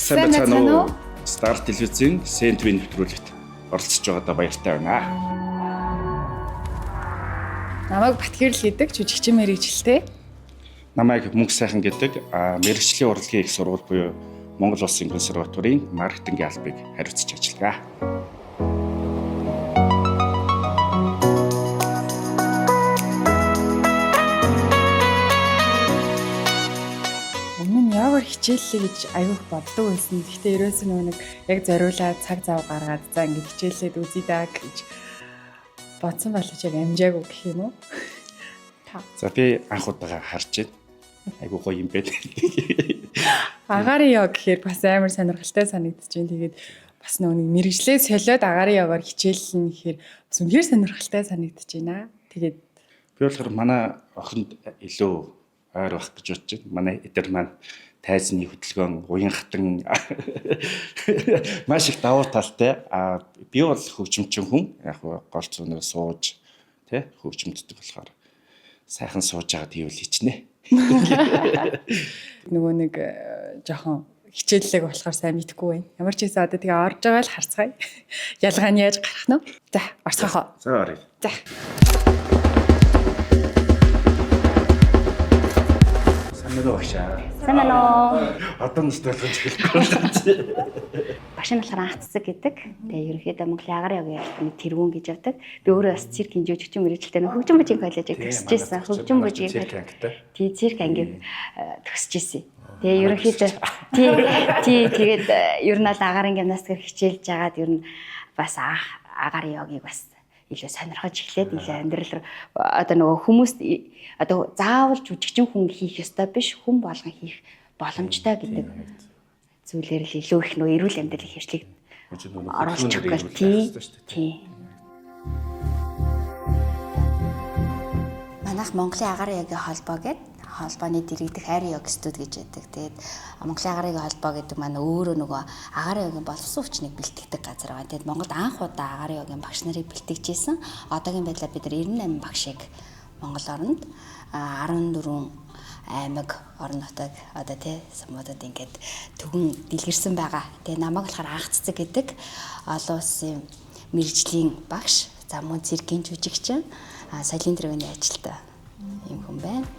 Сайн байцгаана уу? Star телевизийн Сентвийн нэвтрүүлэгт оролцож байгаадаа баяртай байна. Намайг Батгэрэл гэдэг жүжигчин мэрэгжилтэй. Намайг Мөнх сайхан гэдэг мэрэгжлийн урлагийн их сургууль буюу Монгол Улсын консерваторийн маркетингийн албыг хариуцж ажиллагаа. Өмнө нь йогоор хичээллээ гэж аюух боддог байсан. Гэхдээ ерөөсөө нөгөө нэг яг зориулаад цаг зав гаргаад за ингэж хичээллээд үзье даа гэж бодсон боловч яг амжаагүй гэх юм уу? Та. За би анх удаага харж байна. Айгуу гоё юм байна. Агаарын йог гэхээр бас амар сонирхолтой санагдчихээн. Тэгээд бас нөгөө нэг мэрэгжлээ солиод агаарын йогаар хичээллэн гэхээр бас үнэхээр сонирхолтой санагдчихэв байна. Тэгээд би болохоор манай охинд илүү ойр байх гэж бодож байна. Манай эдэр маань тайзны хөдөлгөөн, уян хатан маш их давуу талтай. А би бол хөгжимчин хүн. Яг гол зүүнээр сууж тэ хөгжимддөг болохоор сайхан сууж байгаа тийвэл хичнэ. Нөгөө нэг жоохон хичээллэг болохоор сайн мэдэхгүй байна. Ямар ч байсан одоо тэгээ орж байгаа л харцгаая. Ялгаа нь яаж гарах нь вэ? За, орцгоох уу? За оръё. За. Сайн уу багшаа. Сайн байна уу? Одоо нас ойлгож эхэллээ. Багш нь болохоор анх цэцэг гэдэг. Тэгээ ерөнхийдөө Монголын агаар йогийн албаны тэргүүн гэж явдаг. Би өөрөө бас циркийн жүжигчин мэргэжилтэй нэг хөгжим бүжгийн коллежийг төгсөж ирсэн. Хөгжим бүжгийн цирк ангитай. Тий, цирк ангийг төгсөж ирсэн. Тэгээ ерөнхийдөө тий тий тэгээд ер нь бол агаарын гимнастикээр хичээлж агаад ер нь бас анх агаар йогийг бас илүү сонирхож эхлээд илүү амьдрал руу одоо нөгөө хүмүүс одоо заавал жүжигчин хүн хийх ёстой биш, хүн болгон хийх боломжтой гэдэг зүйлээр л илүү их нөгөө эрүүл амьдралын хэрэгслийг оруулах гэл тий тий. Манайх Монголын агаар йогийн холбоо гэдэг холбооны дэрэгдэх ари йог студ гэж байдаг. Тэгээд Монголын агаар йогийн холбоо гэдэг маань өөрөө нөгөө агаар йогийн боловсон хүчнийг бэлтгэдэг газар байгаа. Тэгээд Монголд анх удаа агаар йогийн багш нарыг бэлтгэж исэн. Одоогийн байдлаар бид нар 98 багшийг Монгол оронд 14 аймаг орон нутаг одоо тий сумуудад ингээд түгэн дэлгэрсэн байгаа. Тэгээ намайг болохоор анх цэцэг гэдэг олон улсын мэрэгжлийн багш, за мөн циркийн жүжигчин, соёлын тэргүүний ажилтан юм хүн байна.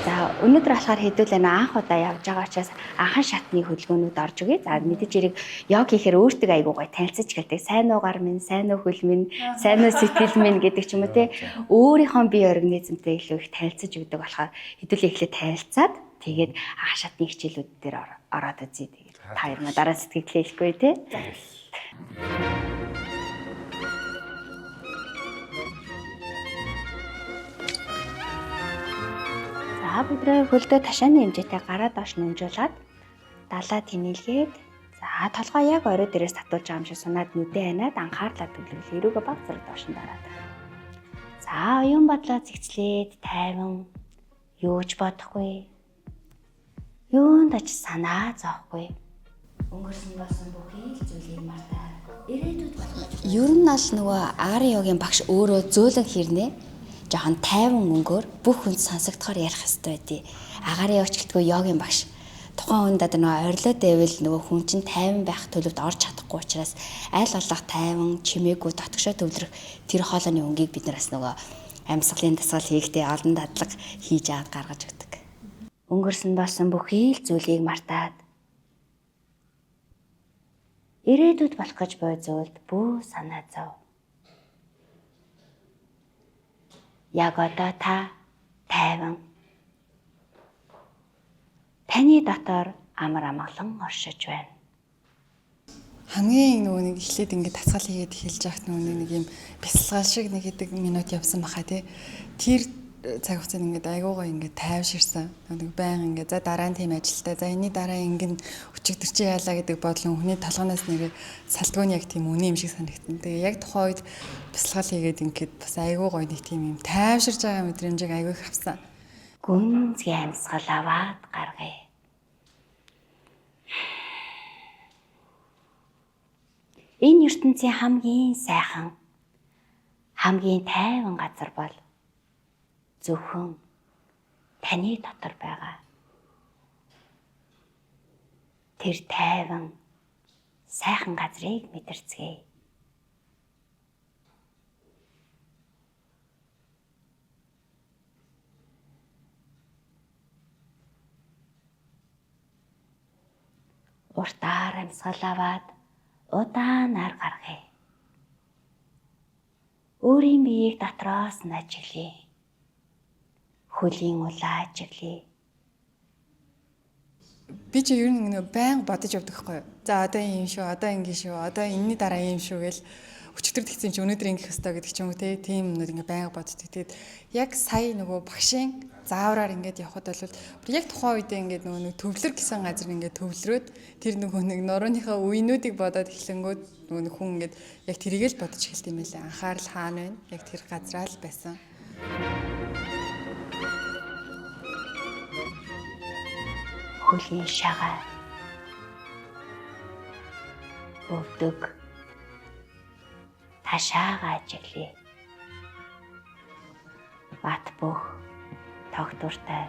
За өнөөдөр болохоор хэдүүлээ анх удаа явж байгаа учраас анхан шатны хөдөлгөөнүүд орж өгье. За мэдээж хэрэг йог хийхээр өөртөө айгуу гой танилцаж эхэлдэг. Сайн уу гар минь, сайн уу хөл минь, сайн уу сэтгэл минь гэдэг ч юм уу те. Өөрийнхөө бие организмтай илүү их танилцаж өгдөг болохоор хэдүүлээ эхлээд танилцаад тэгээд анхан шатны хичээлүүд дээр ороод үзье. Тэгээд та хоёр маа дараа сэтгэлээ хэлэхгүй те. За бидний хөлдөө ташааны хэмжээтэй гараа доош нүнжуулаад далаа тэнэлгээд за толгой яг орой дээрээс татуулж байгаа юм шиг сунаад нүдэ аниад анхаарлаа төвлөрүүл эрүүгээ баг зэрэг доош нь дараад. За оюун бодлоо зэгцлээд тайван юу ч бодохгүй. Юунд ч санаа зовхгүй. Өнгөрсөн болсон бүхий л зүйлийг мартаад ирээдүйд болох. Ер нь аль нөгөө агаарын йогийн багш өөрөө зөөлөн хэрнээ жоохон тайван өнгөөр бүх хүнд сонсогдохоор ярих хэрэгтэй байдیں۔ Агаарын йог гэлтгүй йогийн багш тухайн хүнд одоо нөгөө орилоод байвал нөгөө хүн чинь тайван байх төлөвт орж чадахгүй учраас аль болох тайван чимээгүй дотгошоо төвлөрөх тэр хоолойны өнгийг бид нар бас нөгөө амьсгалын дасгал хийхдээ олон дадлага хийж аваад гаргаж өгдөг. Өнгөрсөн болсон бүхий л зүйлийг мартаад ирээдүйд болох гэж буй зүйлд бүү санаа зов. Яг одоо та тайван. Таны дотор амар амгалан оршиж байна. Хамгийн нөгөө нэг эхлээд ингээд дасгал хийгээд эхэлж байхад нөгөө нэг юм бясалгал шиг нэг хэдэг минут явсан баха тий. Тэр цаг хугацаанд ингээд айгуугаа ингээд тайвширсан. Нэг баян ингээд за дараа нь тийм ажилтаа. За энэний дараа ингэн өчигдөр чи яалаа гэдэг бодлон хүний толгоноос нэрээ салтгүй нь яг тийм үнэ юм шиг санагдсан. Тэгээ яг тухайн үед бясалгал хийгээд ингээд бас айгуу гоё нэг тийм юм тайвширж байгаа мэдрэмжийг айгуу их авсан. Гүнзгий амьсгал аваад гаргая. Энэ ертөнцийн хамгийн сайхан, хамгийн тайван газар бол зөвхөн таны дотор байгаа. Тэр тайван сайхан газрыг мэдэрцгээе. Уртаар амьсгал аваад удаанаар гаргая. Өөрийн биеийг дотроос нь ажиглая. Хөлийн улаа ажиглая. Би чи ер нь нэг байнга бодож явдаг хгүй юу. За одоо ийм шүү, одоо ингэ шүү, одоо энэний дараа ийм шүү гэл өчигдөр тэгсэн чи өнөөдөр ингэх ёстой гэдэг ч юм уу те. Тийм юмнууд ингээ байнга боддог. Тэгээд яг сая нөгөө багшийн заавраар ингээд явхад бол яг тухайн үедээ ингээд нөгөө нэг төвлөр гэсэн газар ингээд төвлөрөөд тэр нөгөө нэг нурууныхаа үеинүүдийг бодоод эхлэнгүүд нөгөө нэг хүн ингээд яг тэрийг л бодож эхэлт юм байлээ. Анхаарал хаана байна? Яг тэр газраа л байсан. Хөлийн шагаа өвдөг ташаага ажиглая. Бат бөх тогтвортой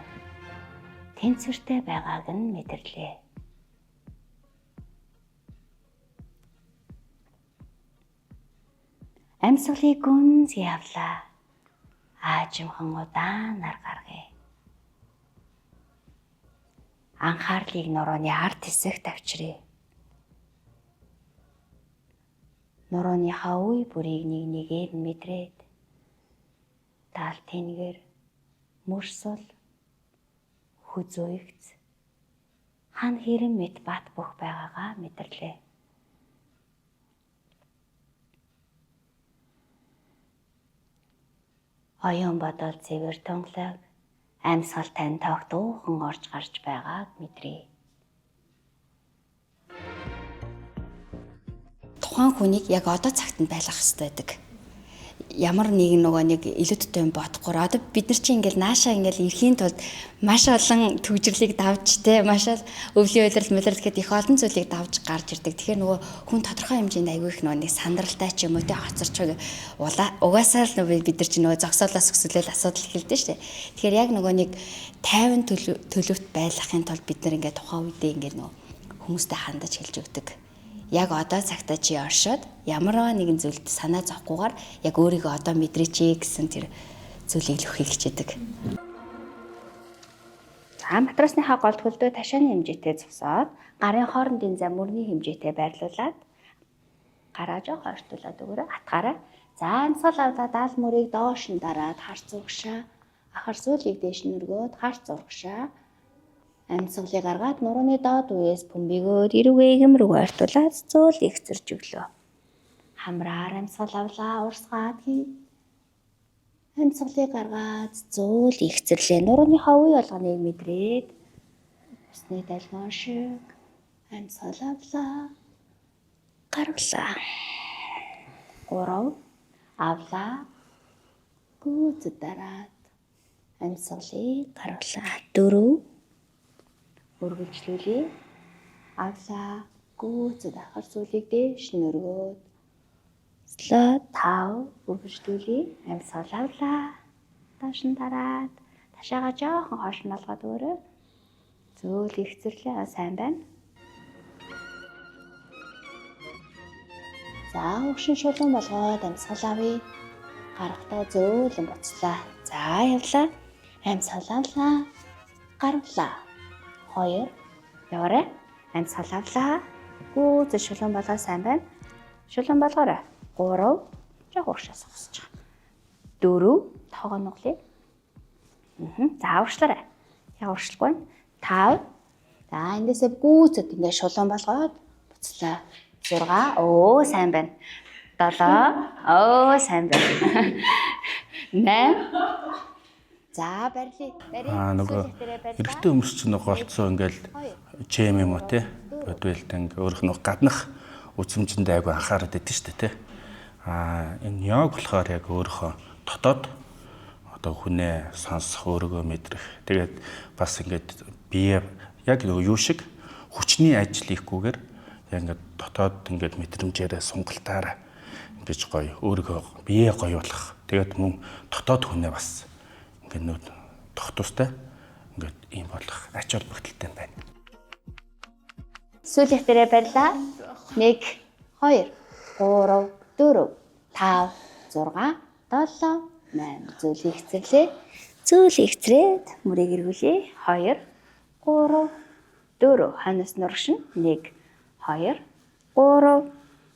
тэнцвэртэй байгааг нь мэдэрлээ. Амьсгалыг гүнзгий авлаа. Аажимхан удаанаар гаргая. Анхаарлыг нурууны ард хэсэгт авчиръя. Нурууныхаа үе бүрийг нэг нэгээр нь мэдрээд тал тэнгэр мөрсөл хүзүүгц хан хэрэм мэт бат бөх байгаагаа мэдэрлээ. Оюун бодол цэвэр тунгалаг амьсгал тань тогтуухан орж гарч байгааг мэдрээ. Тухайн хүнийг яг одоо цагт нь байлгах хэрэгтэй байдаг. Ямар нэгэн нөгөө нэг илүүтэй юм бодохгүй. Одоо бид нар чинь ингээл наашаа ингээл ирэхийн тулд маш олон төгжрлийг давж те маш ол өвлийн улирал мулирал гэхэд их олон зүйлийг давж гарч ирдэг. Тэгэхээр нөгөө хүн тодорхой хэмжээнд аягүй их нөгөө нэг сандралтай ч юм уу те хоцорч угаасаа л нөгөө бид нар чинь нөгөө зогсоолоос өксөлөл асуудал эхэлдэж штэ. Тэгэхээр яг нөгөө нэг тайван төлөвт байлгахын тулд бид нар ингээд тухайн үедээ ингээд нөгөө хүмүүстэй хандаж хэлж өгдөг. Яг одоо цагтаа чи оршоод ямар нэгэн зүйлд санаа зовхгүйгээр яг өөрийгөө одоо мэдрээч гэсэн тэр зүйлийг л өгөхийг хичээдэг. За матрасныхаа голд хөлдөө ташааны хэмжээтэй зогсоод гарын хоорондын зам мөрний хэмжээтэй байрлуулад гараа жоох ойртуулад өгөөрэй. Атгаарай. За амьсгал аваад даал мөрийг доош нь дараад харц урагшаа. Ахар сүүлийг дээш нь өргөөд харц урагшаа. Амьсгалыг гаргаад нурууны доод үеэс бөмбөгөөр эрүүгээ эгэм рүү ойртуулад зөөл ихзэрч өглөө. Хамраар амьсгал авлаа, урсгаад хий. Амьсгалыг гаргаад зөөл ихзэрлээ. Нурууныхаа үе болгоныг мэдрээд усны далмон шиг амьсгал авлаа. Гаргалаа. 3 авлаа. Гүйц дараад амьсгалыг гаргалаа. 4 үргэлжлүүлье. Авлаа. Гүйцэд ахар зүйлийг дээш нь өргөөд. Слоо 5 үргэлжлүүлье. Амьсгал авлаа. Доош нь дараад ташаага жоохон хоош нь болгоод өгөөрэй. Зөөл ихзэрлээ. Сайн байна. За өгшин шулуун болгоод амьсгал авъя. Гарахтаа зөөлөн буцлаа. За явлаа. Амьсгал авлаа. Гаргалаа. 2 яваарай. Амьсгал авлаа. Гүйцэл шулуун болгоо сайн байна. Шулуун болгоорой. 3 жоох урагшаа согсож байгаа. 4 тоогоо нуглая. За урагшлаарай. Яг урагшлахгүй байна. 5 За эндээсээ гүйцэд ингээд шулуун болгоод буцлаа. 6 өө сайн байна. 7 өө сайн байна. 8 За барьлаа. Аа нөгөө эрэгтэй хүмүүс чинь нөгөө голцоо ингээл чэм юм уу те бодвол ингээ өөрөх нөгөө гаднах үзмжинд айгу анхаарат байдсан шүү дээ те. Аа энэ йог болохоор яг өөрийнхөө дотоод одоо хүнээ сонсох, өөрийгөө мэдрэх. Тэгээд бас ингээд бие яг нөгөө юу шиг хүчний ажил хийхгүйгээр яг ингээд дотоод ингээд мэдрэмжээрээ сунгалтаараа ингэж гоё өөрийгөө бие гоё болох. Тэгээд мөн дотоод хүнээ бас ингээд нүүд тогтвортой ингээд ийм болох ач холбогдолтой юм байна. Сүүлийнх дээрээ барьлаа. 1 2 3 4 5 6 7 8. Зөөлийг эцэрлээ. Зөөлийг эцрээд мөрийг эргүүлье. 2 3 4. Хойноос нурагшин. 1 2 3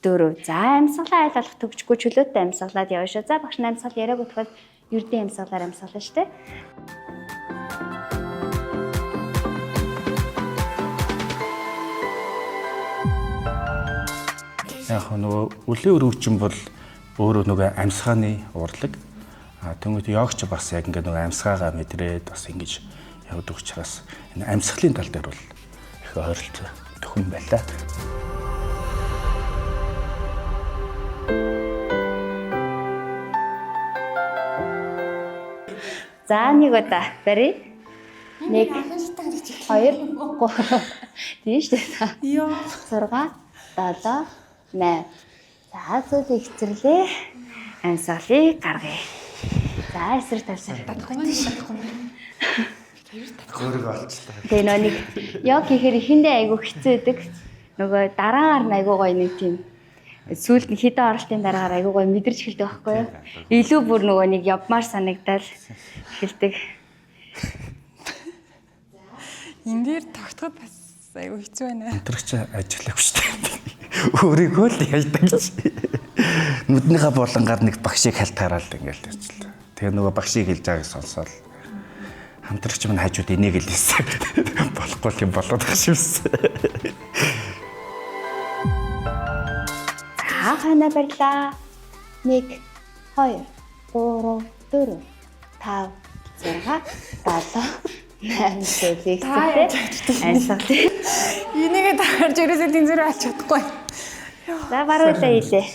4. За, амьсгалаа айл болох төгжихгүй чөлөөтэй амьсгалаад явна шүү. За, багш нь амьсгал яриаг өтгөл ердийн амьсгалаар амьсгална шүү дээ. Яг нөгөө үлийн өргөвчин бол өөрөө нөгөө амьсгааны урлаг. А тэнгуут йогч бас яг ингээд нөгөө амьсгаагаа мэдрээд бас ингэж явдаг учраас энэ амьсгалын тал дээр бол их ойролцоо төхөн байлаа. За, нэг удаа барь. 1 2 3. Тийм шүү дээ. Йоо. 6 7 8. За, зүйлийг эцэрлээ. Амьсгалыг гаргая. За, эсрэг талсаар. Өөрийгөө олчлаа. Тэгээ нөө нэг йог хийхээр эхэндээ айгүй хэцүү байдаг. Нөгөө дараагаар нь айгүй гоё нэг тийм сүүлд нь хідэн оролтын дараагаар айгүй гоё мэдэрч эхэлдэг байхгүй юу? Илүү бүр нөгөө нэг явмаар санагдал эхэлдэг. Энэ дээр тогтоход бас айгүй хэцүү байна. Хамтрагч ажиллаагүй шүү дээ. Өөрийгөө л яадаг гэж. Нүднийхээ булангаар нэг багшийг халтаараад ингээл ярьчлаа. Тэгээ нөгөө багшийг хэлж байгааг сонсоол хамтрагч минь хажууд энийг л хэлсэн. Болохгүй юм болоод байгаа шивсэн. За, хана барьлаа. 1 2 3 4 5 6 7 8 зүйлийг Та яаж амьсгалыг. Энийгээ таарч ерөөсөө тэнцвэрээ алж чадахгүй. За, баруулаа хийлээ.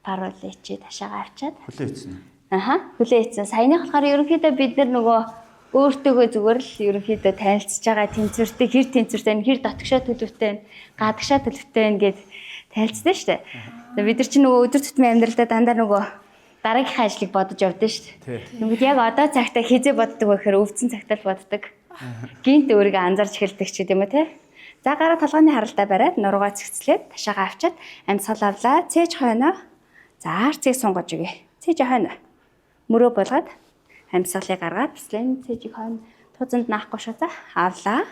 Баруулаа чи ташаага авчаад. Хүлээ эцэн. Аха, хүлээ эцэн. Саяных болохоор ерөнхийдөө бид нар нөгөө өөртөөгөө зүгээр л ерөнхийдөө танилцж байгаа тэнцвэртэй, хэр тэнцвэртэй, хэр дотгошоо төлөвтэй, гадагшаа төлөвтэй байна гэд танилцсан шүү дээ. Тэгээ бид нар чинь нөгөө өдөр тутмын амьдралдаа дандаа нөгөө дараагийнхаа ажлыг бодож явдсан шүү дээ. Тэгмэд яг одоо цагтаа хизээ боддог вэ гэхээр өвдсөн цагтаа л боддог. Гинт өөрийгөө анзаарч эхэлдэг ч гэдэм үү те. За, гараа толгойн харалтаа бариад нуруугаа цэгцлээд ташаагаа авчаад амьсгал авлаа. Цээж хойноо. За, арцыг сунгаж өгье. Цээж хойноо. Мөрөө болгоод амьсгалыг гаргаад бислэн цээжийг хойно тузанд наахгүй шүү. За, авлаа.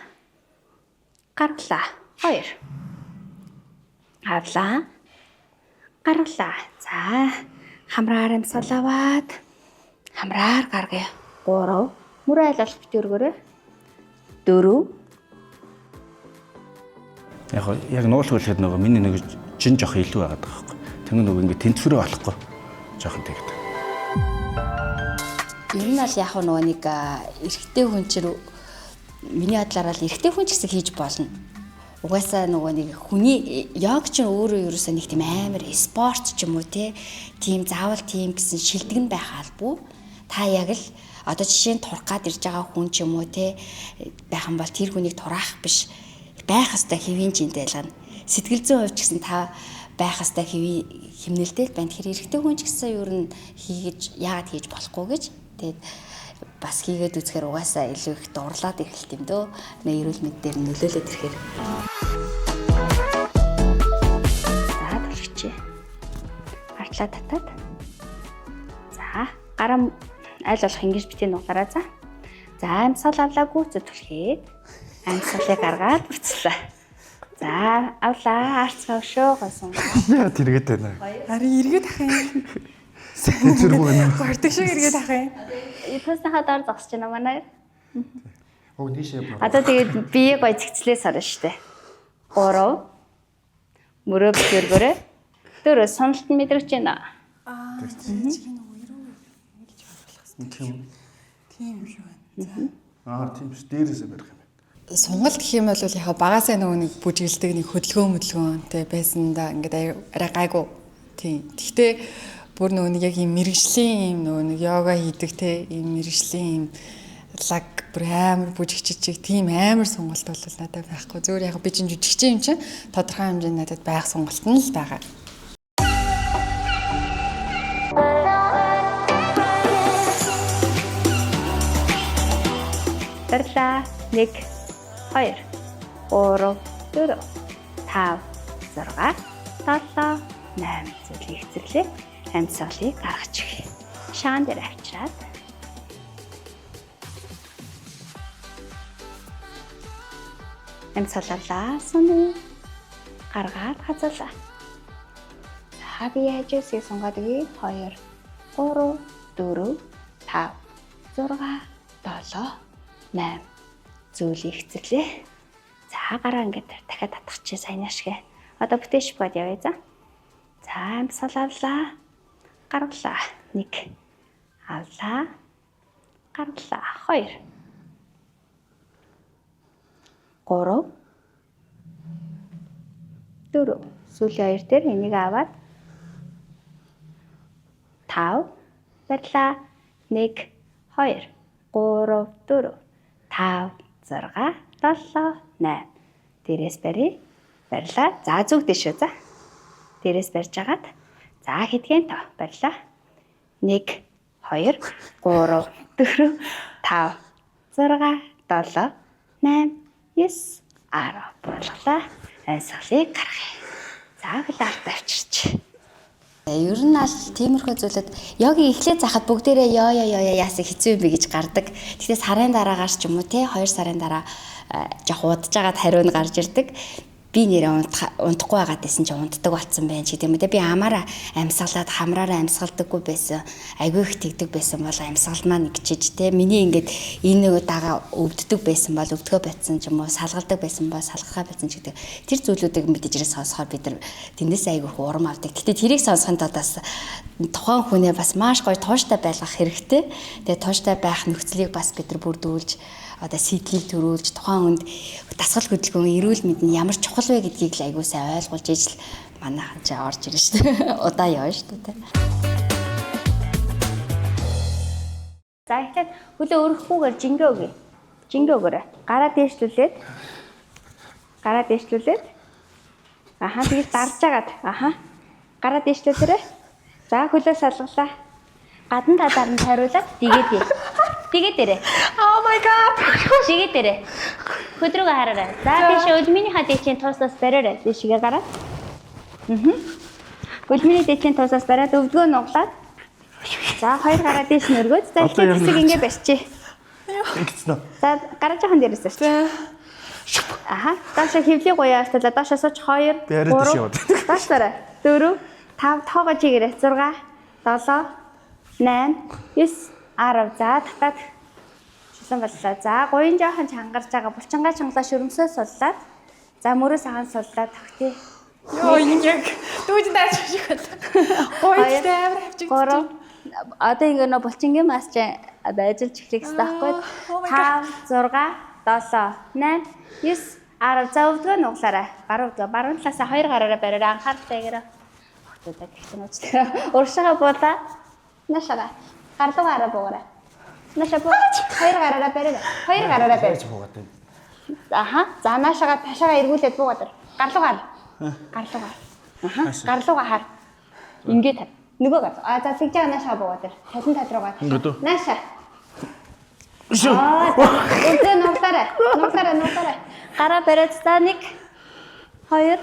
Гаргалаа. 2. Авлаа. Гаргалаа. За, хамраар амьсгал аваад хамраар гаргая. 3. Мөрөө айл болох бит өргөрөө. 4. Яг яг нуулах үлэхэд нөгөө миний нэг жин жоох илүү байгаад байгаа байхгүй. Тэнгэн нөгөө ингээд тэнцвэрээ олохгүй жоохон тэгдэг. Ер нь бол яг нөгөө нэг эрэгтэй хүн чинь миний бодлоор л эрэгтэй хүн ч гэсэн хийж болно. Угаасаа нөгөө нэг хүний йог чинь өөрөө ерөөсөө нэг тийм амар спорт ч юм уу те тийм заавал тийм гэсэн шилдэг нь байх албагүй. Та яг л одоо жишээ нь турах гад ирж байгаа хүн ч юм уу те байх юм бол тэр хүнийг тураах биш байх ёстой хэвийн жинтэй байлгана. Сэтгэл зүйн хувьд ч гэсэн та байх ёстой хэвийн хэмнэлтэй л байна. Тэгэхээр эрэгтэй хүн ч гэсэн ер нь хийгэж яагаад хийж болохгүй гэж тэгээд бас хийгээд үзэхээр угаасаа илүү их дурлаад эхэлт юм дөө. Нэ эрүүл мэнд дээр нөлөөлөд ирэхээр. За, түлхчээ. Артлаа татаад. За, гараа аль болох ингэж битгий нуглаарай за. За, амьсгал авлаа гүйцэд түлхээд амьсгалыг гаргаад буцлаа. За, авлаа арцгаа өшөө госон. Яа тэргээд байна. Ари эргээд ах юм. Тэнцвэргүй байна. Гортог шиг эргээд ах юм. Тусныхаа доор зогсож байна манай. Уг нийшээ. Одоо тэгээд бие гой цэгцлээ сарна штэ. 3. Мөрөө битгэргөрөө. 4 суналт нь мэдрэгч байна. Аа. Чи нөгөө ерөө ингэж болох Тийм. Тийм юм шиг байна. За. Аа тийм ш дээрээсээ барих юм байна. Сунгалт гэх юм бол яг багасаа нөгөө нэг бүжгэлдэг нэг хөдөлгөөн мөдөлгөөнтэй байсан да ингээд арай гайгүй. Тийм. Гэхдээ бүр нөгөө нэг яг юм мэрэгжлийн юм нөгөө нэг йога хийдэг те юм мэрэгжлийн юм лаг бүр амар бүжигчиж чиг тийм амар сонголт бол надад байхгүй. Зөвөр яг би чинь жүжигчин юм чинь тодорхой хэмжээнд надад байх сонголт нь л байгаа. Баярлаа. 1 2 3 4 5 6 7 8 зүйлийг эцэрлээ. Амьсгалыг гаргаж өгье. Шаан дээр авчираад амьсгал авлаа. Сүнэ гаргаад хазаалаа. За би хажуусыг сунгаад өгье. 2 3 4 5 6 7 8 зүйлийг эцэрлээ. За гараа ингээд дахиад татах чи сайн ашиг. Одоо бүтээш бод явъя за. За амьсгал авлаа. Гаргалаа. 1 авлаа. Гаргалаа. 2 3 4 сүүлийн хоёр дээр энийг аваад 5 барьлаа. 1 2 3 4 5 6 7 8 дээрээс барь. Барьлаа. За зүг дэшөө за. Дээрээс барьж агаад за хэдхэн тоо барьлаа. 1 2 3 4 5 6 7 8 9 10 болголаа. Амьсгалыг гаргая. За хөл арт авчирч. Ер нь аль тиймэрхүү зүйлүүд йогийн эхлээд захад бүгдээрээ ёо ёо ёо яасан хэцүү юм бэ гэж гардаг. Гэхдээ сарын дараагаар ч юм уу те 2 сарын дараа жоох удаж байгаад хариу нь гарч ирдэг. Би нэрээ унтахгүй байгаад байсан чи унтдаг болсон байна ч гэдэг юм те. Би амаараа амьсгалаад хамраараа амьсгалдаггүй байсан. Айгүй их тэгдэг байсан бол амьсгал маань гिचиж те. Миний ингээд энэ нэг дагаа өвддөг байсан бол өвдгөө байтсан ч юм уу салгалдаг байсан бол салгахаа байсан ч гэдэг. Тэр зүйлүүдийг мэдээж ирээ сонсохоор бид нар тэндээс айгүй их урам авдаг. Гэтэ тэрийг сонсохын тулд бас тухайн хүнээ бас маш гоё тууштай байлгах хэрэгтэй. Тэгээ тууштай байх нөхцөлийг бас бид нар бүрдүүлж одоо сэтгэлийг төрүүлж тухайн хүнд дасгал хөдөлгөөн эрүүл мэнд нь ямар чухал вэ гэдгийг л айгүй сайн ойлгуулж ижил манайхан чи орж ирнэ шүү дээ. Удаа явна шүү дээ. За эхлээд хөлөө өргөхгүйгээр жингээ өгье. Жингээ өгөөрэй. Гараа дээшлүүлээд. Гараа дээшлүүлээд. Аха тэгж дарж агаад. Аха. Гараа дээшлүүлээрэй. За хөлөө салгалаа. Гадна талаар нь хариулаад дигээд ээ. Дигээд дээрээ. Oh my god. Дигээд дээрээ. Хөл рүүгээ хараарай. За тийшээ өлмийнхаа дээчийн туусаас бариарай. Дээшгээ гараад. Өлмийн дээчийн туусаас бариад өвдгөө нуглаад. За хоёр гараа дээш нь өргөөд. За Одоо эхлээд ямар хэсэг ингэ барьчих. Ингэсэн үү? За гараа жоохон дээрээс барьчих. За. Аха. Доошо хөвлийг гоёо авталаа. Доошо сууч 2 Би арай тийш яваад. Доош дараа. 4 5 тоогоо чигээрэй. 6 7 8 9 10. За татаад шилэн боллоо. За гоён жоохон чангарч байгаа. Булчингаа чангалаа шөрөмсөө суллаад. За мөрөө сахан суллаад тогтъё. Йоо энэ яг дүүж дайрч шиг байна. Гоё ч амар хавчигдчих. 3 Одоо ингээ нөө булчингийн мас чи одоо ажиллаж эхлэх хэрэгтэй байхгүй. Oh my 5 6 7 8 9 10. За өвдгөө нуглаарай. Баруун өвдгөө. Баруун талаасаа хоёр гараараа бариарай. Анхааралтай гэрээ. Охтуудаа гэх юм уучлаарай. Уршаага буулаа. Наашаага. Гарлуугаа хараа буугаарай. Наашаа буу. Хоёр гараараа бариарай. Хоёр гараараа барь. Яаж буугаад байна? Аха. За наашаага ташаага эргүүлээд буугаад ир. Гарлуугаа хар. Гарлуугаа. Аха. Гарлуугаа хар. Ингээд хар. Нөгөө гар. А за тэгж байгаа наашаага буугаад ир. Талын тал руугаа. Ингээд үү? Нааша. Шүү. Өдрөө нуглаарай. Нуглаарай, нуглаарай. Гараа бариад за 1 2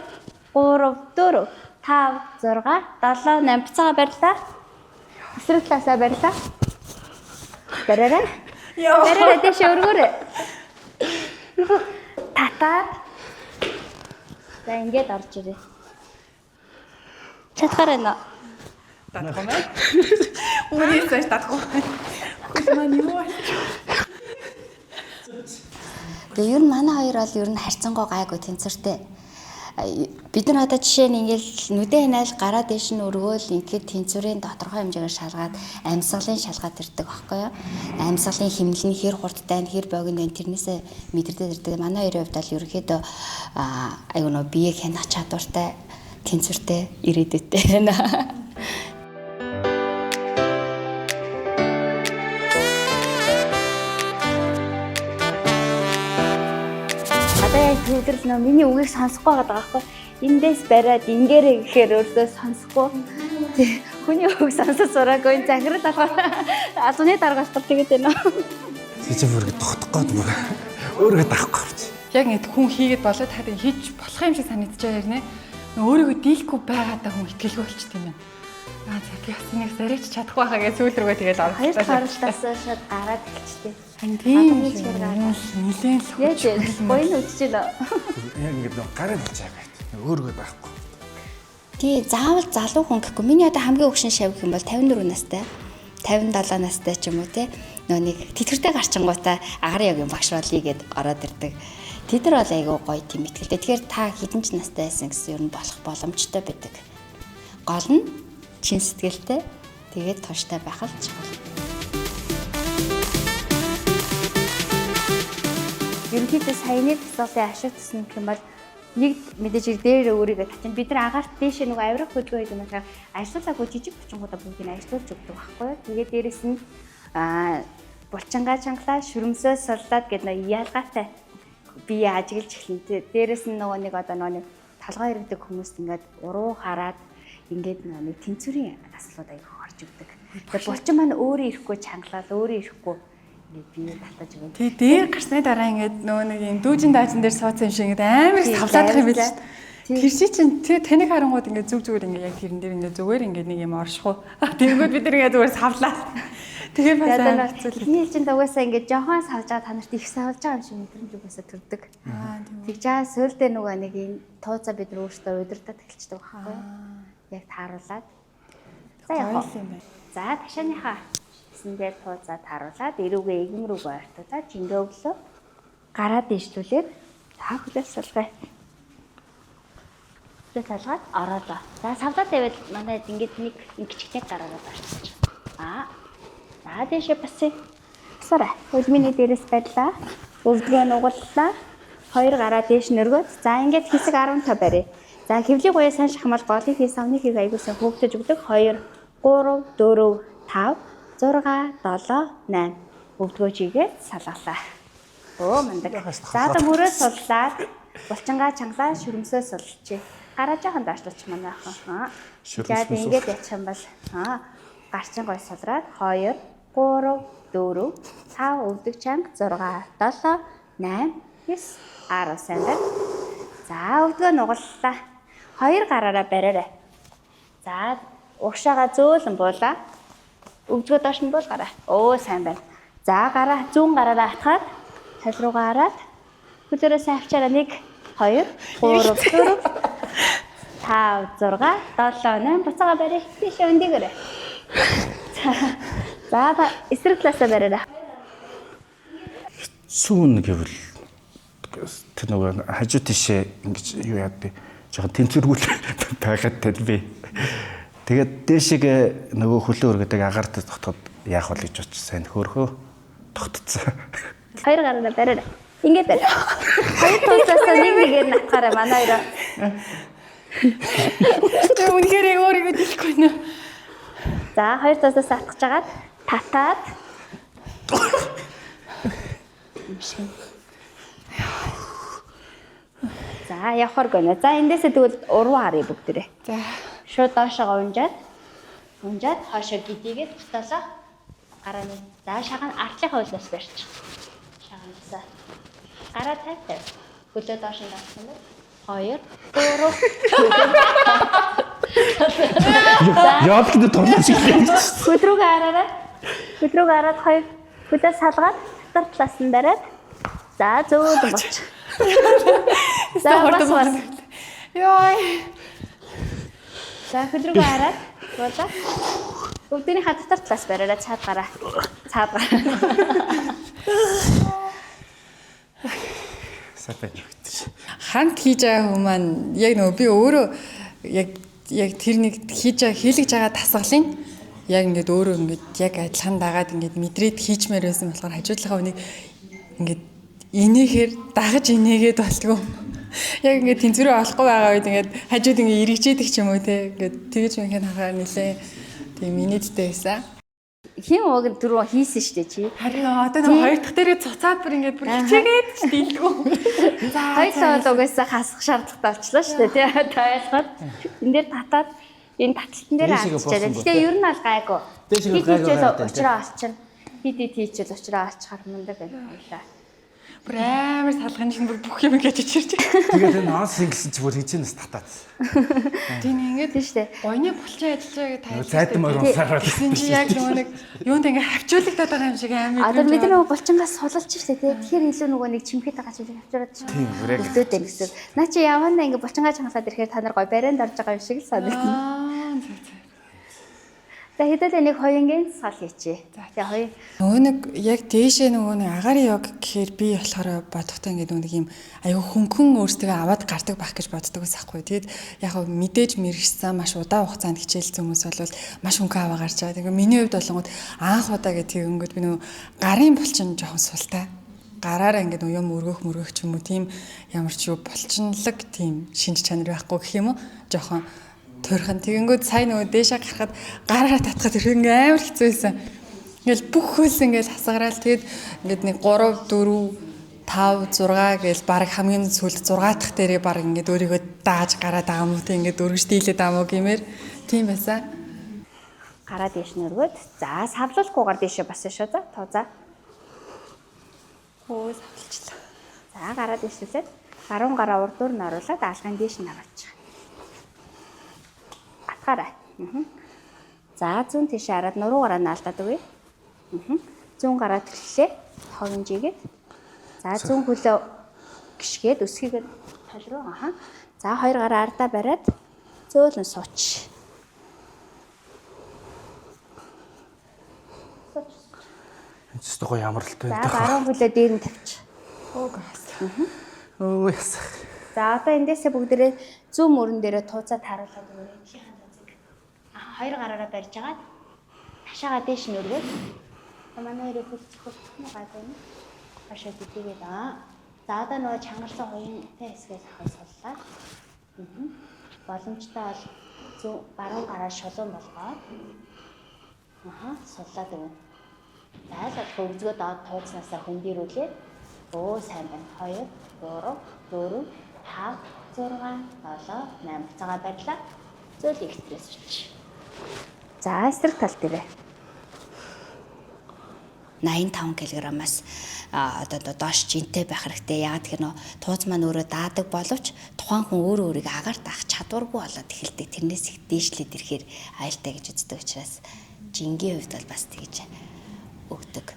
3 4 5 6 7 8 буцаага барьлаа. Эсрэг талаасаа барьлаа. Бариарай. Йоо. Бариарай тийш өргөөрэй. Татаад. За ингээд орж ирээ. Чадхаар байна уу? Дадахгүй мэн. Үүнээс цааш дадахгүй. Хөл маань юу болж. Тэгээ ер нь манай хоёр бол ер нь харьцангуй гайгүй тэнцвэртэй. Бид нар одоо жишээ нь ингээл нүдэ ханаал гараа дээш нь өргөөл ингээд тэнцвэрийн тодорхой хэмжээгээр шалгаад амьсгалын шалгаад ирдэг байхгүй юу? Амьсгалын хэмнэл нь хэр хурдтай нь хэр богино вэ тэрнээсээ мэдэрдэг ирдэг. Манай хоёрын хувьд бол ерөнхийдөө айгүй нөө бие хянах чадвартай тэнцвэртэй ирээдүйтэй байна. Одоо яг төвлөрөл нөө миний үгийг сонсохгүй байгаа байхгүй. Эндээс бариад ингээрэй гэхээр өөртөө сонсохгүй. Хүний үг сонсож сураагүй энэ захирал болохоор албаны дарга болтол тэгээд байна. Чи бүргээ тогтох гээд бүр өөрийгөө даахгүй авч. Яг ингээд хүн хийгээд болоо та ингэ хийж болох юм шиг санагдчихаа ярнэ. Өөрийгөө дийлэхгүй байгаадаа хүн итгэлгүй болчт юм байна. Аа за би бас энийг зарайч чадахгүй байхаа гэж сүүл рүүгээ тэгэл Хоёр оролцоо. талаас шууд гараад эхэлчихдээ. Тийм Гадны гараад. нилээн л Яаж буян үдчихлээ. Яг ингээд нөгөө гараад иж байгаа юм. Өөргөө байхгүй. Тий, заавал залуу хүн гэхгүй. Миний одоо хамгийн өгшин шав гэх юм бол 54 настай, 57 настай ч юм уу те. Нөө нэг тэтгэвртэй гарчингуудаа агарын йогийн багш болъё гэд ороод ирдэг. Тэд нар бол айгүй гоё тийм итгэлтэй. Тэгэхээр та хэдэн ч настай байсан гэсэн ер нь болох боломжтой байдаг. Гол нь чин сэтгэлтэй, тэгээд тууштай байх л чухал. Ерөнхийдөө саяны дасгалын ашиг тусна гэх юм бол нэг мэдээж хэрэг дээр өөрийгөө татчин бид нар агаарт дээшээ нөгөө авирах хөдөлгөөн хийх юм бол ажиллуулаагүй жижиг булчингуудаа бүгдийг нь ажиллуулж өгдөг байхгүй юу. Тэгээд дээрэс нь аа булчингаа чангалаа шүрмсөө суллаад гэдэг нөгөө ялгаатай бие ажиглаж эхэлнэ. Дээрэс нь нөгөө нэг одоо нөгөө нэг толгой иргэдэг хүмүүст ингээд уруу хараад ингээд нөгөө нэг тэнцвэрийн дасгалууд аяг орж өгдөг. Тэгээд булчин маань өөрөө ирэхгүй чангалаад өөрөө ирэхгүй ингээд бие татаж өгнө. Тий дээр гарсны дараа ингээд нөгөө нэг юм дүүжин даажин дээр сууцсан юм шиг ингээд амар Тий, савлаадах юм байл дайрлаа. шүү дээ. Тэр чи чинь тий таныг харангууд ингээд зүг зүгээр ингээд яг тэрэн дээр ингээд зүгээр ингээд нэг юм оршихуу. Тэгэнгүүт бид нар ингээд зүгээр савлаа. Тэгээ бас амар хэцүү л. Эхний ээлжинд угаасаа ингээд жохон савж байгаа та нарт их савж байгаа юм шиг мэдрэмж угаасаа төрдөг. Аа тийм. Тэгж аа сүүлдээ нөгөө нэг энэ тууцаа бид нар өөрсдөө удирдах эхэлчихдэг байхгүй юу? Яг тааруулаад. За яг Гоё юм байна. За ташааныхаа эсэн дээр тууцаа тааруулаад эрүүгээ эгэм рүүгээ ойртуулаад жингээ өглөө гараа дээшлүүлээд за хөлөө салгая. Хөлөө салгаад ороолоо. За савлаад тавиад манай ингээд нэг ингэчгтэй гараараа орчих. Аа. За дээшээ басъя. Басаарай. Хөлмөний дээрээс барьлаа. Өвдгөө нугаллаа. Хоёр гараа дээш нөргөөд. За ингээд хэсэг 15 барья. За хөвлийн гуяа сайн шахмал голын хий савны хийг аягуулсан хөөгдөж өгдөг. 2 3 4 5 6 7 8 өвдгөө чигээд салгалаа. Өө мундаг. За одоо мөрөө суллаад булчингаа чангалаа шүрмсөө сулчи. Гараа жоохон доошлуулчих манай охин. Аа. За Шүрмсөө ингээд ячих юм бол аа гарчин гой сулраад 2 3 4 5 өвдөг чанга 6 7 8 9 10 сайн байна. За өвдгөө нугаллаа. Хоёр гараараа бариарай. За урагшаага зөөлөн буулаа. Өвдгөө доош нь буул гараа. Өө сайн байна. За гараа зүүн гараараа атгаад тал руугаа хараад хөлөөрөө сайн авчаараа 1 2 3 4 5 6 7 8 буцаага барь. Тийш өндөгөөрэй. За за эсрэг талаасаа бариарай. Сүүн гэвэл тэр нөгөө хажуу тийшээ ингэж юу яадаг жоохон тэнцвэргүй байгаад тань би. Тэгээд дээшээгээ нөгөө хөлөө өргөдөг агаарт тогтоход яах вэ гэж бодчих сайн хөөхөө тогтцсон. Хоёр гараараа бариарай. Ингээд барь. Хоёр туусаасаа нэг нэгээр натгаарай манай хоёроо. Тэгээ үнэхээр яг өөрийгөө дийлэхгүй нэ. За хоёр туусаас атгах жагаад татаад юм шиг. За явахаар гэнэ. За эндээсээ тэгвэл уруу харъя бүгдээрээ. За Шууд доошоо унжаад унжаад хоошоо гидийгээд бутаалаа гараа нэг. За шаган артлынхаа хөлнөөс барьчих. Шаганасаа. Гараа тайв тайв. Хөлөө доош нь даасан байна. 2 3 Яад гэдэг торлоо шиг л. Хөл рүүгээ хараарай. Хөл рүүгээ хараад хоёр хөлөө салгаад дотор талаас нь бариад за зөөлөн болчих. За бас бас. Йой. За хөл рүүгээ хараад буулаа. Өвдөнийхөө дотор талаас бариараа цаад гараа. Цаад гараа. Сайн байна гэдэг. Хамт хийж байгаа хүн маань яг нөгөө би өөрөө яг яг тэр нэг хийж байгаа хийлгэж байгаа дасгалын яг ингээд өөрөө ингээд яг адилхан дагаад ингээд мэдрээд хийчмээр байсан болохоор хажуудлахаа үнийг ингээд инээхээр дагаж инээгээд болтгоо. Яг ингээд тэнцвэрээ олохгүй байгаа үед ингээд хажууд ингээд эргэжээдэг ч юм уу те ингээд тэгэж мэнхэн харахаар нилээ тийм инээдтэй байсан. Хин уг нь түрүү хийсэн штэ чи. Харин одоо нэг хоёр дахь дээрээ цуцаад бүр ингээд бүр хичээгээд ч дийлдэггүй. За Хоёр тавал угаасаа хасах шаардлагатай болчлоо штэ тий. Тайлахад энэ дээр татаад энэ таталтан дээр Дээшээгээ авчирчаа. буусан Гэтэ ер нь бол гайгүй. Дээшээгээ Хит гайгүй хийчихэл гараад байна, тий. учраа олчихно. Хит хит хийчихэл учраа олчихар мундаг байна. Баярлаа. Бүр амар салган чинь бүр бүх юм ингэж чирч. Тэгээд энэ онс ингэсэн чи бүр хичээнэс татаад. Тийм ингээд Тийм шүү дээ. Гоёны булчин ажиллаж байгааг тайлбарлаж. Зайдан морь унсаар Тэгсэн чи яг нөгөө нэг юунд ингээ хавчуулагдаад байгаа юм шиг амар. Одоо бид нөгөө булчингаас сулалж штэ тий. Тэгэхээр илүү нөгөө нэг чимхэд байгаа зүйл хавчураад чинь. Тийм, бүр яг. Өвдөд байх гэсэн. Наа чи явандаа ингээ булчингаа чангалаад ирэхээр та нар гой барайнд орж байгаа юм шиг л санагдана. Аа зөв зөв. За хэдүүлээ нэг хоёрын цал хийчихье. За хоёр. Нөгөө нэг яг дээшээ нөгөө нэг агаарын йог гэхээр би болохоор бодохдоо ингээд нөгөө нэг юм аюу хөнгөн өөртөө аваад гардаг байх гэж боддог ус ахгүй. Тэгэд яг хав мэдээж мэрэгсэн маш удаан хугацаанд хичээлсэн хүмүүс бол маш хөнгөн аваа гарч байгаа. Тэгээ миний хувьд болонгод анх удаа гэх тэгэнгүүт би нөгөө гарын булчин жоохон султай. Гараараа ингээд нөгөө юм өргөх мөргөх ч юм уу тийм ямар ч юу булчинлаг тийм шинж чанар байхгүй гэх юм уу жоохон турхан. Тэгэнгүүт сая нөгөө дээшээ гарахад гараараа татхад тэр ингээ амар хэцүү байсан. Ингээл бүх хөлс ингээл хасгараал тэгэд ингээд нэг 3 4 5 6 гээл баг хамгийн сүүлд 6 дахь дээрээ баг ингээд өөрийгөө дааж гараад байгаа юм уу тийм ингээд өргөж дийлээд байгаа юм уу гэмээр тийм байсан. Гараа дээш нь өргөөд. За савлуулахгүйгээр дээшээ бас шүү за. Тоо за. Хөө савлчлаа. За гараа дээшлүүлээд гаруун гараа урдуур нь оруулаад аалгын дээш нь оруулчих. Атгаарай. За зүүн тийшээ хараад нуруу гараа наалтаад өгье. Зүүн гараа түлхлээ. Хогийн жигээд. За зүүн хөлөө гიშгээд өсгийгээ тол руу. Аха. За хоёр гараа ардаа бариад зөөлөн сууч. Энд ч гоё амралтай За байдаг. баруун хөлөө дээр нь тавьчих. Оо гас. Өө ясах. За одоо эндээсээ бүгдээрээ зүүн мөрөн дээрээ тууцаа тааруулаад өгөөрэй. Энэхийнхэн тууцыг. Аа хоёр гараараа барьж агаад ташаага дээш нь өргөөд. Манай хоёрын хөл цохилдох нь гайгүй юм. Хашаа дидийгээд аа. За одоо нөгөө чангарсан хоёрынтай хэсгээс авах суллаа. Боломжтой бол зүүн баруун гараа шулуун болгоод аха суллаад өгнө. За л болох өвзгөө доод тууцнаасаа хөндөрүүлээд өө сайн байна. 2 3 4 5 6 7 8 буцаага барьлаа. Зөөл ихтрээс өч. За эсрэг тал дээрээ. 85 кг-аас одоо доош жинтэй байх хэрэгтэй. Яагаад гэхээр нөө тууз маань өөрөө даадаг боловч тухайн хүн өөрөө өөрийгөө агаар даах чадваргүй болоод эхэлдэг. Тэрнээс их дээшлээд ирэхээр аюултай гэж үздэг учраас жингийн хувьд бол бас тэгж өгдөг.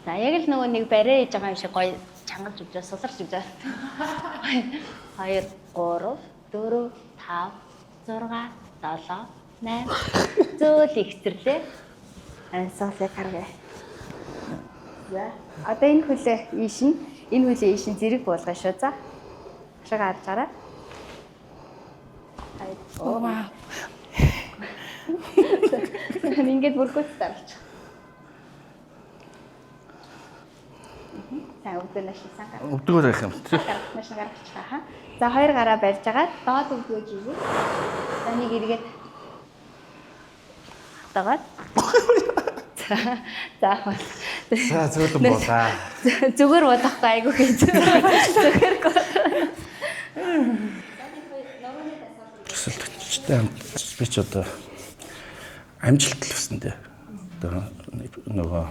За яг л нөгөө нэг барай хийж байгаа юм шиг гоё чангалж өгчөө суларч өгчөө. 2 3 4 5 6 7 8 зөөл ихтерлээ. Ансаасаа гаргая. За одоо энэ хөлөө ийш нь энэ хөлөө ийш нь зэрэг буулгая шүү за. Хашаага харж гараа. Оо вау. Ингээд бүрхүүц даралчих. За өвдөө нааш сан гар. Өвдгөөр байх юм тий. Нааш гаргачих хаа. За хоёр гараа барьж агаад доод өвдгөө жигээ. За нэг эргээд хатаагаад. За За зөөлөн буулаа. Зүгээр бодохгүй айгүй хэцүү. Зүгээр. Төсөлтчтэй хамт би ч одоо амжилт л өсөн дээ. Одоо нөгөө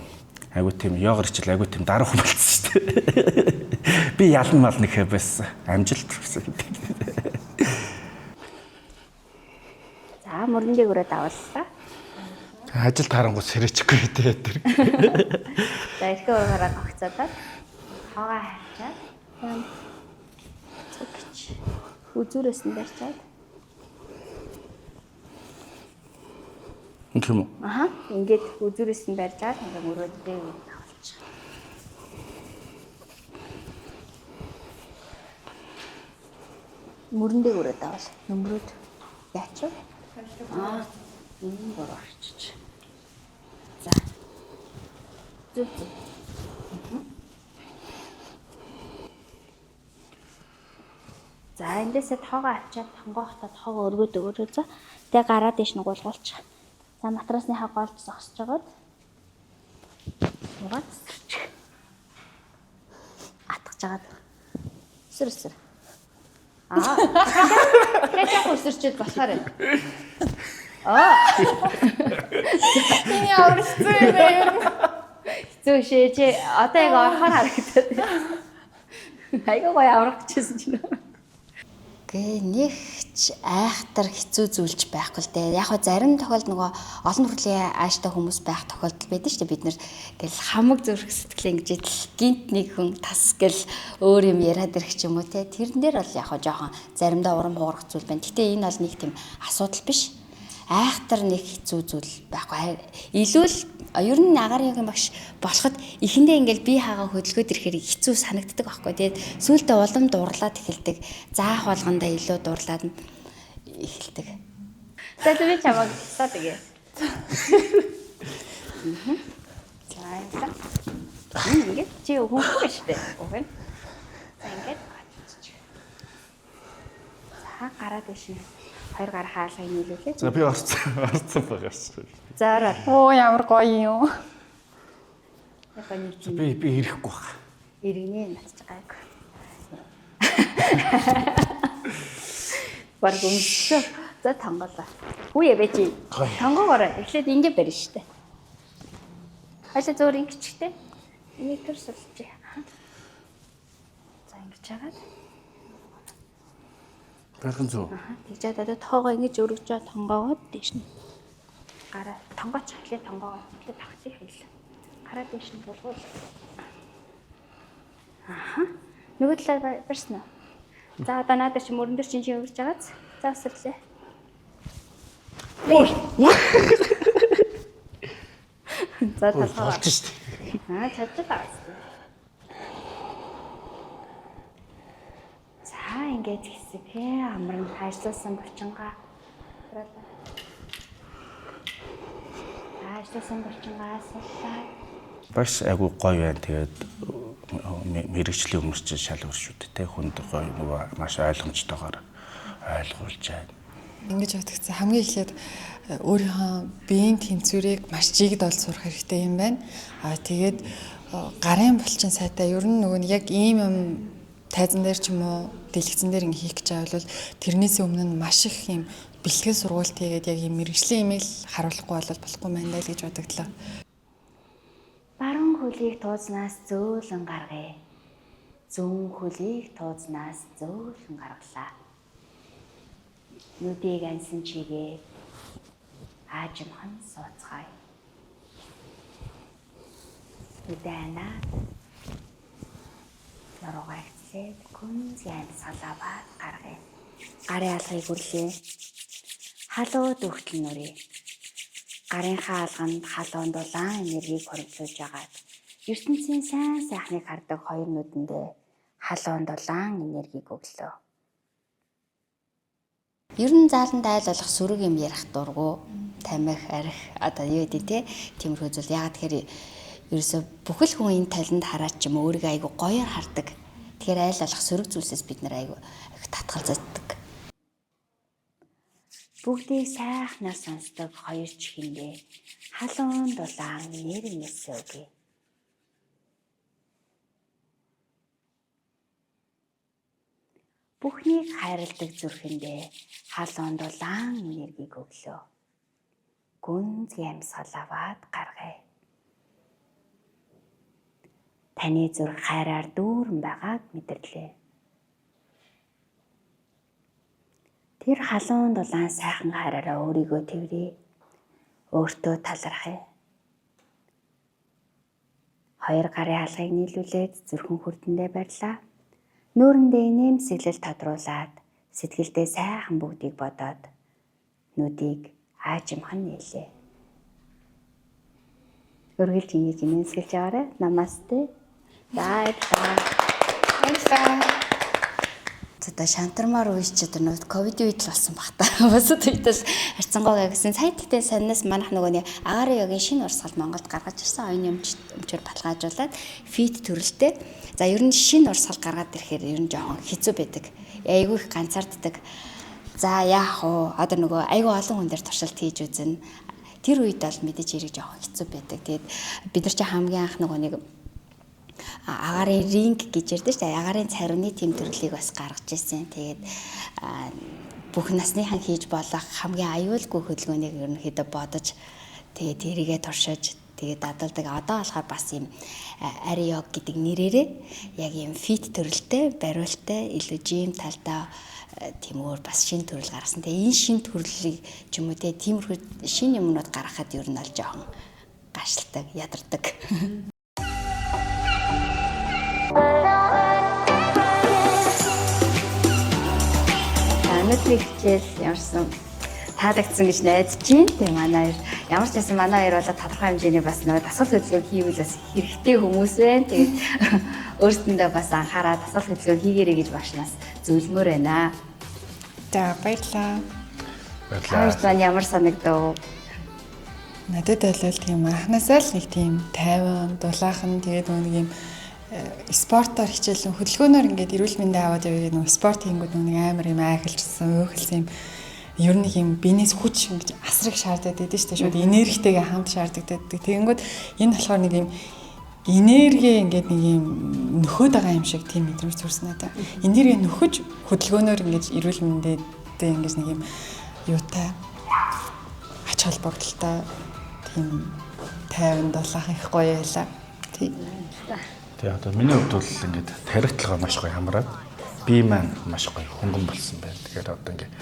айгуу тийм йогор хичээл айгуу тийм даруухан болцсон шүү дээ. Би ялан мал нэг байсан. Амжилт өсөн гэдэг. За мөрөн дээгүүрээ даваллаа. Ажил тарангуй сэрэчихгүй дээ тэр. За эрхээ ураараа гогцоодаад хоогоо харчаад зүгч үзүүрээс нь барьчаад. Ингэх юм уу? Аха. Ингээд үзүүрээс нь барьж аваад ингээ мөрөөд дээр давалчих. Мөрөн дээгүүрээ давал. Нөмрөөд яач вэ? Аа. Энэ гур орчиж. За. Зүг зүг. За эндээсээ тоогоо авчиад тонгоохтой тоогоо өргөөд өгөөрэй за. Тэгээ гараа дээш нь гулгуулчих. За матрасныхаа голд зогсож жагаад суугаад өсөрчих. Атгаж жагаад. Өсөр өсөр. Аа. Тэгээ яг өсөрчөөд болохоор байна. Аа. Миний аварцсан юм бэ ер нь. Хэцүү шээ чи одоо яг орохоор харагдаад. Айгүй гоё аврах гэжсэн чинь. Гэ нэг ч айхтар хэцүү зүйлч байхгүй л дээ. Яг хөө зарим тохиолдолд нөгөө олон төрлийн ааштай хүмүүс байх тохиолдол байдаг шүү дээ. Бид нэр гэл хамаг зүрх сэтгэлээ ингэж идэл гинт нэг хүн тас гэл өөр юм яриад ирэх ч юм уу те. Тэрэн дээр бол яг хөө жоохон заримдаа урам хугарах зүйл байна. Гэтэ энэ бол нэг тийм асуудал биш. Айхтар нэг хэцүү зүйл байхгүй. Илүү л ер нь агаарын йогийн багш болоход эхэндээ ингээл бие хаагаа хөдөлгөөд ирэхээр хэцүү санагддаг байхгүй. Тэгээд сүүлдээ улам дурлаад эхэлдэг. Заах болгондоо илүү дурлаад эхэлдэг. За би чамайг тусаад өгье. За баярлалаа. Ингээд чи хөнгөхгүй шүү дээ. Үгүй. За ингээд гацчих. За гараад ишин. Хоёр гар хаалгыг нийлүүлээ. За би орцсон байгаа шүү. За ороо. Оо ямар гоё юм. Яг нэг чинь Би ирэхгүй баг. иргэнэ над чи гайг. Барг өмсөө. За тонголоо. Үе бэ чи. Гоё. Тонгоогоор эхлээд ингэ барина штэ. Хоёлаа зөөр ингэчтэй. Энийг төр сулжээ. За ингэж хагаад. Бархан зүү. Тэгж яад одоо тоогоо ингэж өргөж байгаа тонгоогоод дээш нь. Гараа тонгооч эхлээд тонгоогоо эхлээд давхцыг хийлээ. Гараа дээш нь булгуул. Аха. Нөгөө талаар барьсан уу? За одоо надад чи мөрөн дээр чинь чи өргөж байгааз. За өсөрлөө. Ой. За толгоо. Болж шүү дээ. Аа чадчихлаа. За ингээд хэсэг амран ажилласан булчингаа. Ажилласан булчингаа суллаа. Багш айгу гоё байна. Тэгээд мэрэгжлийн хүмүүс чинь шал өөр шүү дээ. Тэ хүнд гоё нөгөө маш ойлгомжтойгоор ойлгуулж байна. Ингэж бодогдсон. Хамгийн эхлээд өөрийнхөө биеийн тэнцвэрийг маш жигд ол сурах хэрэгтэй юм байна. Аа тэгээд гарын булчин сайтай ер нь нөгөө яг ийм юм тайзан дээр ч юм уу дэлгэцэн дээр ингэ хийх гэж байгаа бол тэрнээс өмнө нь маш их юм бэлтгэл сургууль хийгээд яг ийм мэрэгжлийн имийг харуулахгүй бол болохгүй байна даа л гэж бодогдлоо. Баруун хөлийг туузнаас зөөлөн гаргая. Зүүн хөлийг туузнаас зөөлөн гаргалаа. Нүдийг ансан чигээ аажимхан сууцгаая. Нүдээ анаад нуруугаа ихтлээд гүнзгий амьсгал аваад гаргая. Гарын алгыг үрлээ. Халуу дүүхтэл нүрээ. Гарынхаа алганд халуун дулаан энергийг хоригдлуулж агаад ертөнцийн сайн сайхныг хардаг хоёр нүдэндээ халуун дулаан энергийг өглөө. Ер нь зааланд айл болох сөрөг юм ярих дургу, тамхи, арх одоо юу гэдэг те тиймэрхүү зүйл. Яагаад тэгэхээр ерөөсө бүхэл хүн энэ талент хараад ч юм өөрийгөө айгу гоёор хардаг. Тэгэхээр айл болох сөрөг зүйлсээс бид нар айгу их татгалздаг. Бүгдийг сайхнаар сонсдог хоёр чихэндээ халуун дулаан нэрнэсээ өгье. Бүхнийг хайрладаг зүрхэндээ халуун дулаан энергийг өглөө. Гүнзгий амьсгал аваад гаргая. Таны зүрх хайраар дүүрэн байгааг мэдэрлээ. Тэр халуун дулаан сайхан хайраараа өөрийгөө тэврээ. Өөртөө талархъя. Хоёр гарын алгыг нийлүүлээд зүрхэн хүрдэндээ барьлаа. Нүүрэндээ инээмсэглэл тодруулаад сэтгэлдээ сайхан бүгдийг бодоод нүдийг аажимхан нээлээ. Өргөлж ингэж инээмсэглэж яваарай. Намасте. За баярлалаа. Баярлалаа. Одоо шантармаар үеч ч одоо нөгөө ковидын үед л болсон баг та. Бусад үед л харьцангуй гэсэн. Сая тэгтээ санаас манайх нөгөө нэг агаарын йогийн шинэ урсгал Монголд гаргаж ирсэн. Оюуны өмчөөр баталгаажуулаад фит төрөлтэй. За ер нь шинэ урсгал гаргаад ирэхээр ер нь жоохон хэцүү байдаг. Айгүй их ганцаарддаг. За яах вэ? Одоо нөгөө айгүй олон хүн дээр туршилт хийж үзнэ. Тэр үед бол мэдээж хэрэг жоохон хэцүү байдаг. Тэгээд бид нар чи хамгийн анх нөгөө нэг агаарын ринг гэж ярьдаг шүү дээ. Агаарын царвны тэм төрлийг бас гаргаж ирсэн. Тэгээд бүх насныхан хийж болох хамгийн аюулгүй хөдөлгөөнийг ерөнхийдөө бодож тэгээд тэрийгэ туршиж Тэгээд дадалдаг. Одоо болохоор бас ийм ари йог гэдэг нэрээрээ яг ийм fit төрөлтэй, бариултай, илүү gym талдаа тийм өөр бас шинэ төрөл гаргасан. Тэгээ энэ шинэ төрлийг ч юм уу те тиймэрхүү шинэ юмнууд гаргахад ер нь бол жоохон гашилдаг, ядардаг. Өнөөдрийн хичээл ямарсан таалагдсан гэж найдаж байна. Тэгээ манай хоёр ямар ч байсан манай хоёр бол тодорхой хэмжээний бас нөгөө дасгал хөдөлгөөн хийвэл бас хэрэгтэй хүмүүс байна. Тэгээд өөрсөндөө бас анхаараа дасгал хөдөлгөөн хийгээрэй гэж багшнаас зөвлөмөр байна. За, баярлалаа. Баярлалаа. Хоёрт маань ямар санагдав? Надад бол тийм анханасаа л нэг тийм тайван, дулаахан, тэгээд нэг юм спортоор хичээлэн хөдөлгөөнөөр ингээд эрүүл мэндээ аваад явъя нөгөө спорт хийнгүүд нэг амар юм айхалжсан, уйхалсан юм ер нь юм биенээс хүч ингэж асраг шаардаад байдаг шүү дээ. Шууд энергитэйгээ хамт шаарддаг. Тэгэнгүүт энэ болохоор нэг юм энерги ингээд нэг юм нөхөд байгаа юм шиг тийм мэдрэмж төрсөн надад. Энерги нөхөж хөдөлгөөнөөр ингэж эрүүл мэндэд ингэж нэг юм юутай ач холбогдолтой тийм тайван дулаахан их гоё байлаа. Тий. Тэгээ одоо миний хувьд бол ингээд тарихтлага маш гоё хамраад бие маань маш гоё хөнгөн болсон байна. Тэгэхээр одоо ингээд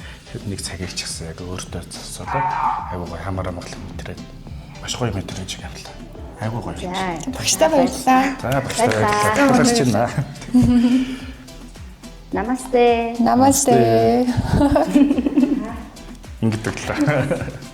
нэг цагийг ч гэсэн яг өөртөө зогсоолоо айгуу гоё хамаар амгалан мэдрээд маш гоё мэдрэмж авлаа. Айгуу гоё. Багштай баярлалаа. За, багштай баярлалаа. Баярлалаа чинь. Намасте. Намасте. Ингээд өглөө.